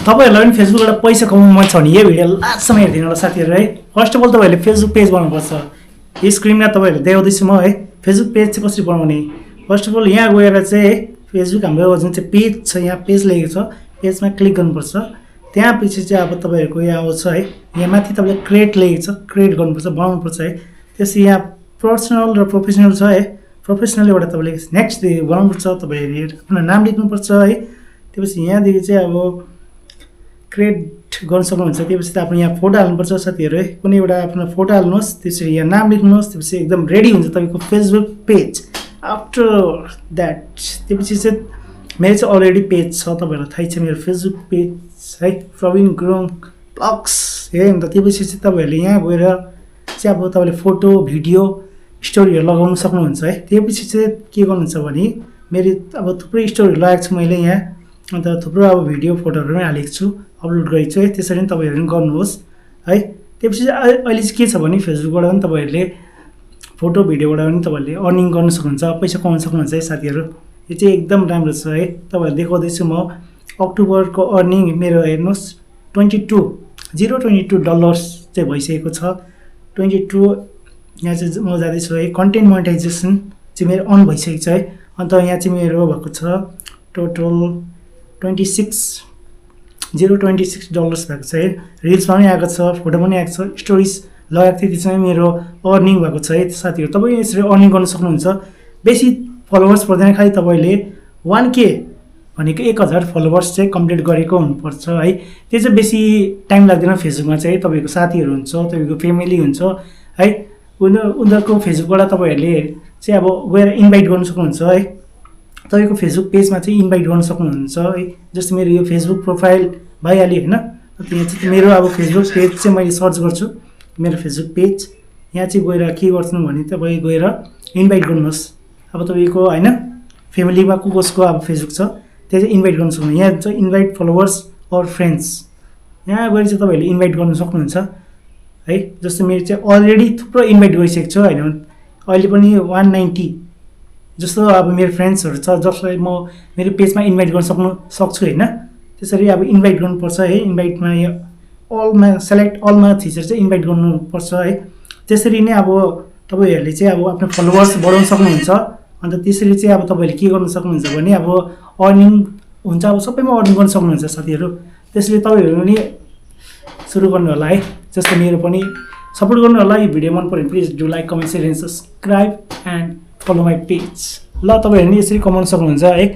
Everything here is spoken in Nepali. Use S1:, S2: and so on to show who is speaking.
S1: तपाईहरुलाई पनि फेसबुकबाट पैसा कमाउनु मन छ भने यो भिडियो लास्टसम्म हेर्दिनु होला साथीहरु है। फर्स्ट अफ अल तपाईहरुले फेसबुक पेज बनाउनुपर्छ। यो स्क्रिनमा तपाईहरुले देखाउँदैछु म है। फेसबुक पेज चाहिँ कसरी बनाउने? फर्स्ट अफ अल यहाँ गएर चाहिँ फेसबुक हाम्रो जुन चाहिँ पेज छ यहाँ पेज लेखेको छ, पेजमा क्लिक गर्नुपर्छ। त्यहाँ पछि चाहिँ अब तपाईहरुको यहाँ आउँछ है। यहाँ माथि तपाईले क्रिएट लेखेको छ, क्रिएट गर्नुपर्छ, बनाउनुपर्छ है। त्यसपछि यहाँ पर्सनल र प्रोफेसनल छ है। प्रोफेसनलबाट तपाईले नेक्स्ट बनाउनुपर्छ, तपाईहरुले आफ्नो नाम लेख्नुपर्छ है। त्यसपछि यहाँदेखि चाहिँ अब क्रिएट गर्न सक्नुहुन्छ। त्यसपछि त आफ्नो यहाँ फोटो हाल्नुपर्छ साथीहरु है। कुनै एउटा आफ्नो फोटो हाल्नुहोस्, त्यसरी यहाँ नाम लेख्नुहोस्, त्यसपछि एकदम रेडी हुन्छ तपाईको फेसबुक पेज। आफ्टर दैट त्यसपछि चाहिँ मेरो चाहिँ अलरेडी पेज छ, तपाईहरुलाई थाहै छ मेरो फेसबुक पेज है, प्रवीण गुरुङ ब्लग्स है। अन्त त्यसपछि चाहिँ तपाईहरुले यहाँ गएर चाहिँ अब तपाईले फोटो भिडियो स्टोरीहरु लगाउन सक्नुहुन्छ है। त्यसपछि चाहिँ के गर्नुहुन्छ भने मेरो अब थुप्रै स्टोरीहरु लगाएको छु मैले यहाँ, अन्त थुप्रो अब भिडियो फोटोहरु पनि हालेको छु, अपलोड गरेको छु है। त्यसरी नै तपाईहरु पनि गर्नुहोस् है। त्यसपछि अहिले चाहिँ के छ भने फेसबुकबाट पनि तपाईहरुले फोटो भिडियोबाट पनि तपाईहरुले अर्निङ गर्न सक्नुहुन्छ, पैसा कमाउन सक्नुहुन्छ है साथीहरु। यो चाहिँ एकदम राम्रो छ है। तपाईहरुले देखाउँदैछु म अक्टोबरको अर्निङ मेरो हेर्नुस् $22 चाहिँ भइसकेको छ। 22 यहाँ चाहिँ म जाँदैछु है। कन्टेन्ट मोनेटाइजेसन चाहिँ मेरो अन भइसकेको छ है। अन्त यहाँ चाहिँ मेरो भएको छ टोटल $26 भएको छ है। रिल्समा पनि आएको छ, फोटो पनि आएको छ, स्टोरिज लगाएको थिएँ, त्यसमा मेरो अर्निङ भएको छ है साथीहरु। तपाईले यसरी अर्निङ गर्न सक्नुहुन्छ। बेसी फलोवर्स पर्दैन, खाली तपाईले 1K भनेको 1000 फलोवर्स चाहिँ कम्प्लिट गरेको हुनुपर्छ है। त्यो चाहिँ बेसी टाइम लाग्दैन फेसबुकमा चाहिँ। तपाईको साथीहरु हुन्छ, तपाईको फ्यामिली हुन्छ है, उनीहरुको फेसबुकबाट तपाईहरुले चाहिँ अब गएर इन्भाइट गर्न सक्नुहुन्छ है। तपाईको फेसबुक पेजमा चाहिँ इन्भाइट गर्न सक्नुहुन्छ है। जस्तो मेरो यो फेसबुक प्रोफाइल भइहाल्यो हैन। त्यहाँ चाहिँ मेरो अब फेसबुक पेज चाहिँ मैले सर्च गर्छु, मेरो फेसबुक पेज। यहाँ चाहिँ गएर के गर्छु भने तपाई गएर इन्भाइट गर्नुहोस्। अब तपाईको हैन फ्यामिलीमा कसको अब फेसबुक छ त्यो चाहिँ इन्भाइट गर्न सक्नुहुन्छ। यहाँ चाहिँ इन्भाइट फलोवर्स अर फ्रेन्ड्स, यहाँ गएर चाहिँ तपाईहरुले इन्भाइट गर्न सक्नुहुन्छ है। जस्तो मेरो चाहिँ अलरेडी थुप्रो इन्भाइट गरिसकेको छु हैन। अहिले पनि 190 जस्तो अब मेरो फ्रेन्ड्सहरु छ जसलाई म मेरो पेजमा इन्भाइट गर्न सक्छु हैन। त्यसरी अब इन्भाइट गर्नुपर्छ है। इन्भाइटमा यो अलमा सेलेक्ट अलमा थिचेर चाहिँ इन्भाइट गर्नुपर्छ है। त्यसरी नै अब तपाईहरुले चाहिँ अब आफ्नो फलोवर्स बढाउन सक्नुहुन्छ। अन्त त्यसरी चाहिँ अब तपाईले के गर्न सक्नुहुन्छ भने अब अर्निङ हुन्छ, अब सबैमा अर्निङ गर्न सक्नुहुन्छ साथीहरु। त्यसले तपाईहरु पनि सुरु गर्नु होला है। जस्तो मेरो पनि सपोर्ट गर्नु होला। यो भिडियो मन पर्यो please do like, comment, share and subscribe and follow my page। ल तपाईहरुले यसरी कमाउन सक्नुहुन्छ है।